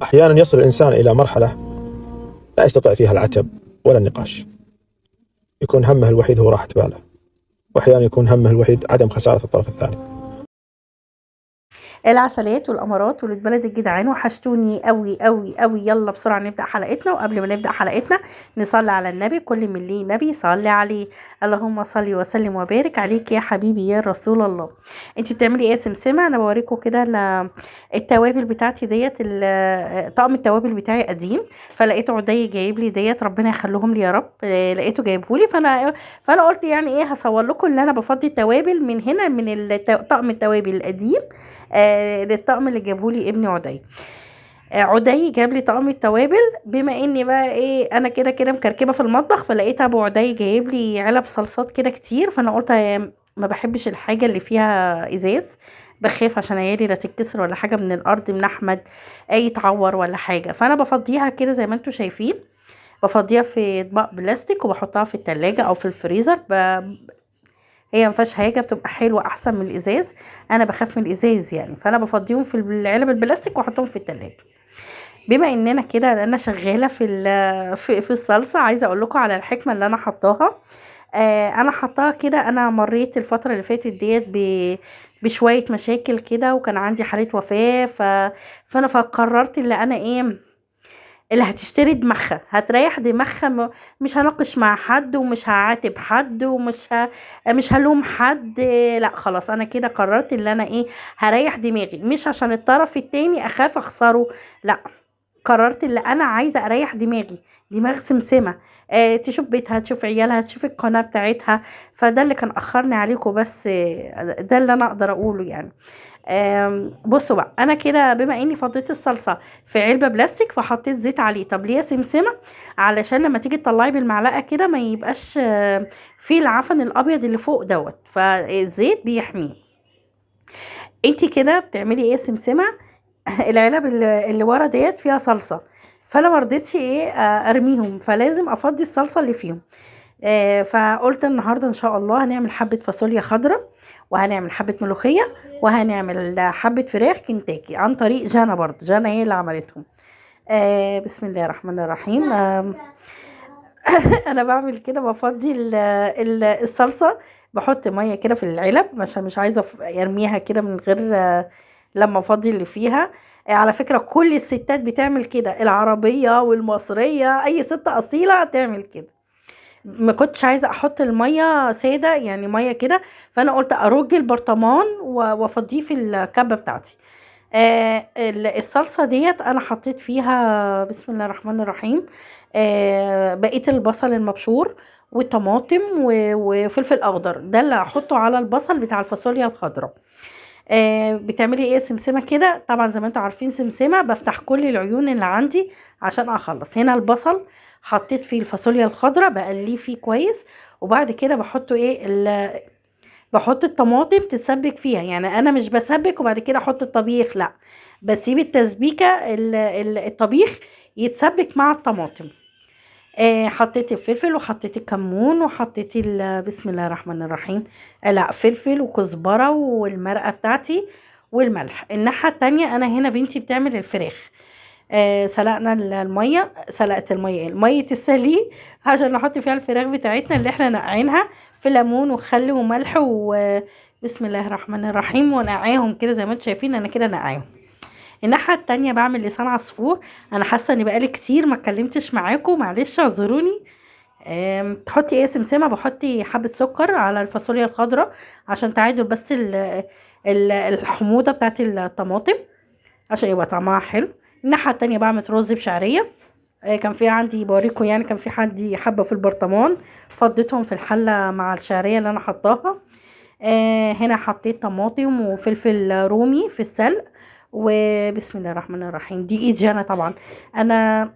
أحيانا يصل الإنسان إلى مرحلة لا يستطيع فيها العتب ولا النقاش، يكون همه الوحيد هو راحة باله، وأحيانا يكون همه الوحيد عدم خسارة الطرف الثاني. العسلات والقمرات ولاد بلد الجدعان، وحشتوني قوي قوي قوي. يلا بسرعة نبدا حلقتنا، وقبل ما نبدا حلقتنا نصلي على النبي، كل من ليه نبي صلي عليه، اللهم صل وسلم وبارك عليك يا حبيبي يا رسول الله. انت بتعملي ايه يا سمسمه؟ انا بوريكم كده التوابل بتاعتي ديت، طقم التوابل بتاعي قديم، فلقيته عدي جايب لي ديت، ربنا يخليهم لي يا رب. لقيته جايبهولي، فانا قلت يعني ايه، هصور لكم ان انا بفضي التوابل من هنا، من طقم التوابل القديم للطقم اللي جابهولي ابني عدي. عدي جاب لي طقم التوابل، بما اني بقى ايه انا كده كده مكركبه في المطبخ، فلقيت ابو عدي جايب لي علب صلصات كده كتير، فانا قلت ما بحبش الحاجة اللي فيها ازاز، بخاف عشان عيالي لا تتكسر ولا حاجة من الارض، من احمد اي يتعور ولا حاجة، فانا بفضيها كده زي ما انتم شايفين، بفضيها في اطباق بلاستيك وبحطها في التلاجة او في الفريزر. هي ما فيهاش حاجة، بتبقى حلوة احسن من الازاز، انا بخاف من الازاز يعني، فانا بفضيهم في العلب البلاستيك واحطهم في التلاجة. بما اننا كده انا شغالة في الصلصه، عايزه اقول لكم على الحكمة اللي انا حطاها. انا حطاها كده، انا مريت الفترة اللي فاتت ديت بشوية مشاكل كده، وكان عندي حاله وفاه، فانا فقررت اللي انا ايه اللي هتشتري دماغها هتريح دماغها، مش هناقش مع حد، ومش هعاتب حد، ومش مش هلوم حد، لا خلاص انا كده قررت اللي انا ايه هريح دماغي، مش عشان الطرف التاني اخاف اخسره، لا قررت اللي انا عايزه اريح دماغي، دماغ سمسمه، تشوف بيتها، تشوف عيالها، تشوف القناة بتاعتها. فده اللي كان اخرني عليكم، بس ده اللي انا اقدر اقوله يعني. بصوا بقى، انا كده بما اني فضيت الصلصه في علبة بلاستيك، فحطيت زيت عليه. طب ليه يا سمسمه؟ علشان لما تيجي تطلعي بالمعلقه كده ما يبقاش فيه العفن الابيض اللي فوق دوت، فالزيت بيحميه. انتي كده بتعملي ايه يا سمسمه؟ العلب اللي ورا ديت فيها صلصه، فانا ما رضيتش ايه ارميهم، فلازم افضي الصلصه اللي فيهم. فقلت النهارده ان شاء الله هنعمل حبه فاصوليا خضراء، وهنعمل حبه ملوخية، وهنعمل حبه فراخ كنتاكي عن طريق جانا، برضو جانا هي اللي عملتهم. بسم الله الرحمن الرحيم. انا بعمل كده، بفضي الصلصه، بحط مية كده في العلب عشان مش عايزه ارميها كده من غير لما افضي اللي فيها. على فكرة كل الستات بتعمل كده، العربية والمصريه، اي ست اصيلة تعمل كده. ما كنتش عايزه احط المية ساده يعني مية كده، فانا قلت ارج البرطمان وافضيه في الكبه بتاعتي. الصلصه ديت انا حطيت فيها بسم الله الرحمن الرحيم بقية البصل المبشور والطماطم وفلفل اخضر، ده اللي هحطه على البصل بتاع الفاصوليا الخضراء. بتعملي ايه يا سمسمه كده؟ طبعا زي ما انتم عارفين سمسمه بفتح كل العيون اللي عندي عشان اخلص. هنا البصل حطيت فيه الفاصوليا الخضراء، بقليه فيه كويس، وبعد كده بحطه ايه بحط الطماطم تتسبك فيها، يعني انا مش بسبك وبعد كده احط الطبيخ، لا بسيب التسبيكه الطبيخ يتسبك مع الطماطم. حطيت الفلفل وحطيت الكمون وحطيت بسم الله الرحمن الرحيم، لا فلفل وكزبره والمرقه بتاعتي والملح. الناحية التانية انا هنا بنتي بتعمل الفراخ. سلقنا المية، سلقت المية، مية السليق عشان نحط فيها الفراخ بتاعتنا اللي احنا نقعينها في ليمون وخل وملح وبسم الله الرحمن الرحيم، ونقعيهم كده زي ما انتم شايفين انا كده نقعيهم. الناحية التانية بعمل لسان عصفور. انا حاسه اني بقالي كتير ما اتكلمتش معاكم، معلش اعذروني. تحطي ايه سمسمه؟ بحطي حبه سكر على الفاصوليا الخضراء عشان تعادل بس الحموضة بتاعت الطماطم عشان يبقى طعمها حلو. الناحية التانية بعمل رز بشعريه. كان في عندي بوريكم يعني، كان في عندي حبه في البرطمان فضيتهم في الحلة مع الشعرية اللي انا حطاها. هنا حطيت طماطم وفلفل رومي في السلق، وبسم الله الرحمن الرحيم. دي ايد جانا طبعا، انا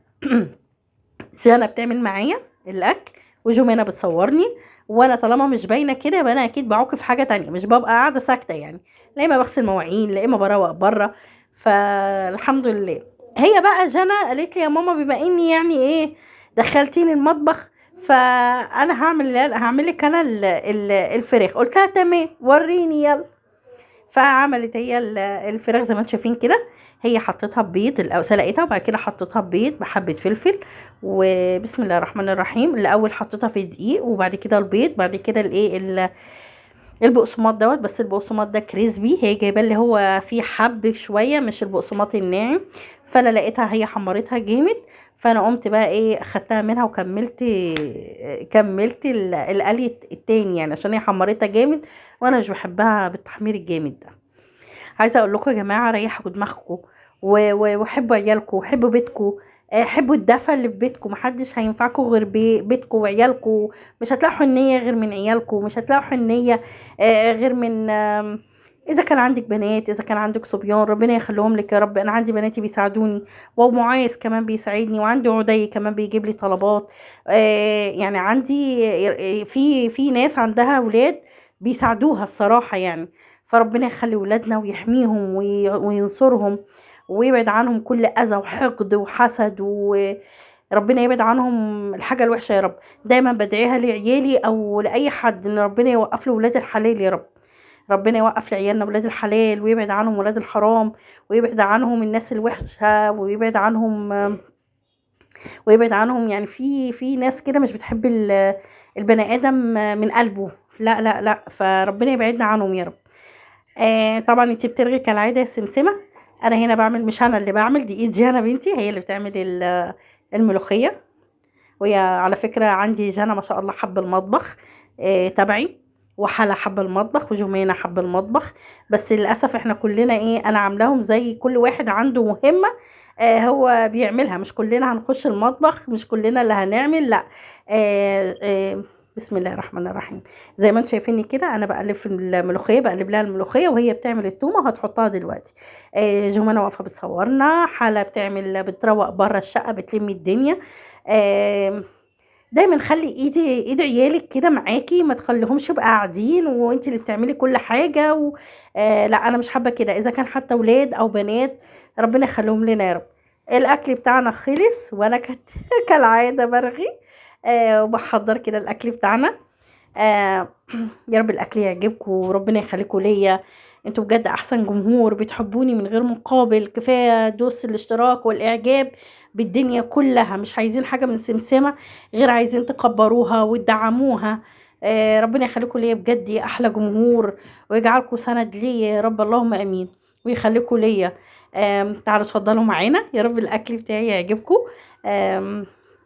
جانا بتعمل معايا الاكل وجمانه بتصورني، وانا طالما مش باينة كده يبقى انا اكيد بعك في حاجة تانية، مش ببقى قاعدة ساكته يعني، لا اما بغسل مواعين لا اما بروق بره. فالحمد لله. هي بقى جانا قالت لي يا ماما بما اني يعني ايه دخلتيني المطبخ، فانا هعمل لك انا الفراخ. قلت لها تمام وريني يلا. فعملت هي الفراخ زي ما انتم شايفين كده، هي حطيتها ببيض او سلقتها، وبعد كده حطيتها ببيض بحبه فلفل، وبسم الله الرحمن الرحيم. الاول حطيتها في دقيق، وبعد كده البيض، بعد كده الايه البقسماط دوت، بس البقسماط ده crispy، هي جايبه اللي هو فيه حب شوية مش البقسماط الناعم. فانا لقيتها هي حمرتها جامد، فانا قمت بقى ايه خدتها منها وكملت كملت القلي التاني يعني، عشان هي حمرتها جامد وانا مش بحبها بالتحمير الجامد ده. عايزه اقول لكم يا جماعة، ريحوا دماغكم وحبوا عيالكم وحبوا بيتكم، حبوا الدفى اللي في بيتكم، محدش هينفعكم غير بيتكم وعيالكم. مش هتلاقوا حنيه غير من عيالكم، مش هتلاقوا حنيه غير من اذا كان عندك بنات، اذا كان عندك صبيان، ربنا يخليهم لك يا رب. انا عندي بناتي بيساعدوني، ومعاذ كمان بيساعدني، وعندي عدي كمان بيجيب لي طلبات. يعني عندي في ناس عندها ولاد بيساعدوها الصراحة يعني. فربنا يخلي ولادنا ويحميهم وينصرهم ويبعد عنهم كل اذى وحقد وحسد، وربنا يبعد عنهم الحاجة الوحشة يا رب. دايما بدعيها لعيالي او لاي حد ان ربنا يوقف له ولاد الحلال يا رب. ربنا يوقف لعيالنا ولاد الحلال، ويبعد عنهم ولاد الحرام، ويبعد عنهم الناس الوحشة، ويبعد عنهم يعني في ناس كده مش بتحب البني ادم من قلبه، لا لا لا، فربنا يبعدنا عنهم يا رب. طبعا انتي بترغي كالعادة يا سمسمه. انا هنا بعمل، مش انا اللي بعمل، دي ايد جانا بنتي هي اللي بتعمل الملوخية. وهي على فكرة عندي جانا ما شاء الله حب المطبخ تبعي، وحلا حب المطبخ، وجمانه حب المطبخ. بس للاسف احنا كلنا ايه، انا عاملاهم زي كل واحد عنده مهمة هو بيعملها، مش كلنا هنخش المطبخ، مش كلنا اللي هنعمل، لا. بسم الله الرحمن الرحيم. زي ما انتم شايفيني كده انا بقلب في الملوخية، بقلب لها الملوخية وهي بتعمل التومه وهتحطها دلوقتي. جمانه واقفة بتصورنا، حلا بتعمل بتروق بره الشقة، بتلم الدنيا. دايما خلي ايد عيالك كده معاكي، ما تخليهمش يبقى قاعدين وانت اللي بتعملي كل حاجة لا انا مش حابة كده، اذا كان حتى ولاد او بنات ربنا يخليهم لنا يا رب. الاكل بتاعنا خلص، وانا كنت كالعادة برغي وبحضر كده الاكل بتاعنا. يا رب الاكل يعجبكم وربنا يخليكم ليا، انتوا بجد احسن جمهور، بتحبوني من غير مقابل. كفاية دوس الاشتراك والاعجاب بالدنيا كلها، مش عايزين حاجة من سمسمه غير عايزين تكبروها وتدعموها. ربنا يخليكم ليا بجد يا احلى جمهور، ويجعلكم سند ليا يا رب، اللهم امين، ويخليكم ليا. تعالوا اتفضلوا معانا، يا رب الاكل بتاعي يعجبكم.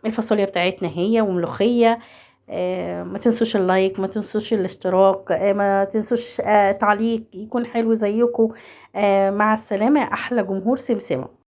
الفاصوليا بتاعتنا هي وملوخيه. ما تنسوش ال like، ما تنسوش الاشتراك، ما تنسوش تعليق يكون حلو زيكم. مع السلامة يا احلى جمهور سمسمه.